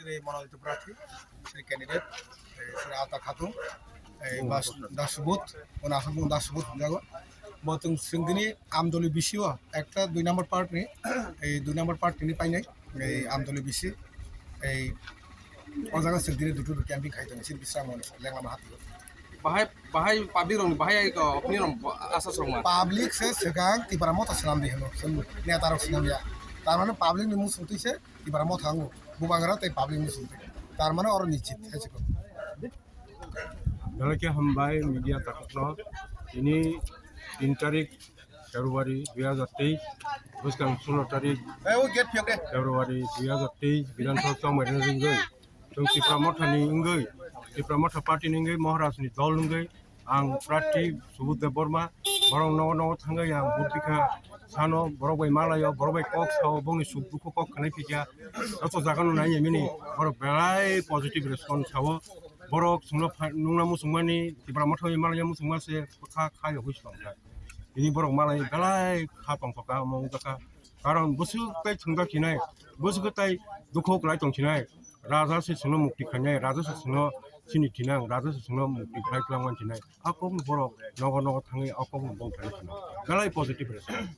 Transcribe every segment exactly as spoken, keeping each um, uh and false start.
Sri Monodito Prathi, Sri candidate, eh, Sri Alta Khatun, eh, Bas-, Dasubut, Ono Asam Dasubut, jago. Bo tong sing dini Amdoli B C o, ekta dui number part ni, eh, dui number part ni painai, eh, Amdoli B C, eh, o jaga sing dini dutu camping khai tong, sini Bisramganj, Lenglama hati. Bahai, bahai public rong, bahai ai ko, opni rong, asa song ma. Public se segang Tipra Motha selam di heno, sen neta rok selam ya. Tar mane public ni musung tui se Tipra Motha hango, bubagra tei public ni sumui. Tar mane oro nichit hai se ko. Belai khe hambai media takhukno. Tini tin tarik February dui hajar teis, bwskang sulo tarik February dui hajar teis, Bidhan Sabha chongmari ringwi. Chwng Tipra Motha ni wngwi, Tipra Motha party ni wngwi, Maharaj ni dol wngwi, Ang prarthi Subudh Debbarma, borok nogo nogo thangwi ang vote bikha sano, borok bai malaio, borok bai kok sao, bongni suk dukhu kok khnai phikha, joto jaga no nai mini, borok belai positive response sao, borok chwngno pha-, nungna muchungmani, Tipra Motha bai malaiya muchungma se kha, kha yo hui swkang kha. Tini borok malai belai kha tongthok kha, omo wngkha kha. Karon bwswk tai thwngjak khinai, bwswk tai dukhu kwlai tong khinai, raja se chwngno mukti khainai, raja se chwngno sini thinang, raja se chwngno mukti khlai twlangmani thinai. A kokno borok nogo nogo thangwi a kokno bongthani kheno belai positive response.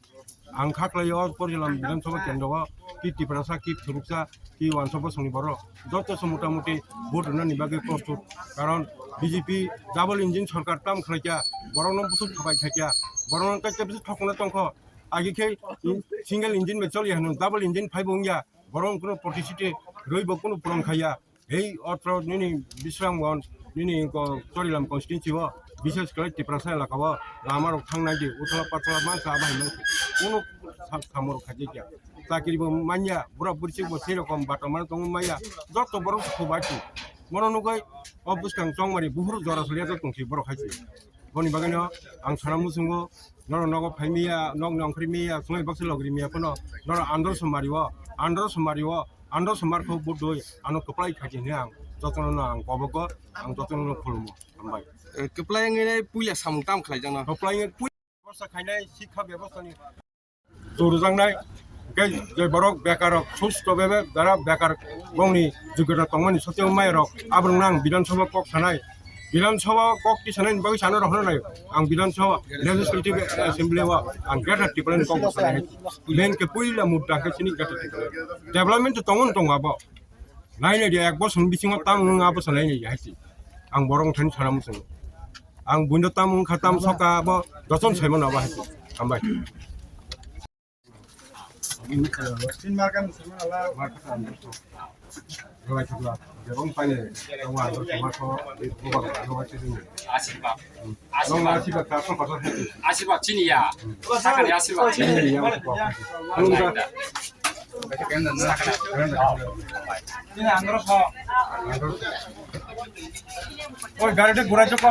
Ang kha khlai o Porjilam Bidhan Sabha kendro o ki Tiprasa, ki Thuruksa, ki Wansok bosongni borok joto se mota moti vote rwnani bagwi prostut. Karon B J P double engine sorkar tam khlaikha, borokno bwswk thokai khaikha, borokno kaisa bwswk thokna tongkho. Agi khe single engine bai choli hwnwi double engine phaibo wngya, borok kuno participate rwi bo kuno phuran khaiya. Hei otro nini Bisramganj nini ko Chorilam constituency o, bishes khlai Tiprasa elaka o lama rok thang nai di, uthola pathola ma sa bahai man kuno sa-, samung rok khaijak ya. Chakri bo manya, bura bursi bo sei rokom bato mano tong maya, joto borok se khubai si. Mono nugwi o bwskang chongmari buhuru jora saliya jok tong si borok hai si. Boni bagwi no ang sana muchungo, norok nogo phai miya, nok nongkhri miya, sumai baksa logri miya phano norok andro somari o, andro somari o, andro somar kho budoi ano kwplai khaji hwnwi ang jotono no ang kobogo, ang jotono no khulumo. Hambai. Eh, kwplai wngwi nai puila samung tam khlai jang no? Kwplai wngwi pui-, bebosta khainai, sikha bebosta ni. Churujaknai, hingke je borok bekar rok susto bebe, jara bekar bongni jogeta tongmani soteo mai rok, aborok nang Bidhan Sabha kok sanai, Bidhan Sabha kok ti sanai bagwi sana rok nai, ang Bidhan Sabha Legislative Assembly o ang Greater Tipraland kok sanai, main ke puila mudda ke sini Greater Tipraland development to tongo tongo abo. Nainai di ek bosor ni bisingo tamo wng abo se nainai di hai se. Ang borok thani sana muchungo. Ang buino tamo wngkha tamo soka abo jotono sai mano abo hai se. Hambai. Asirwad. Asirwad chini ya. Sakani asirwad chini. Oi, gari de gura choko.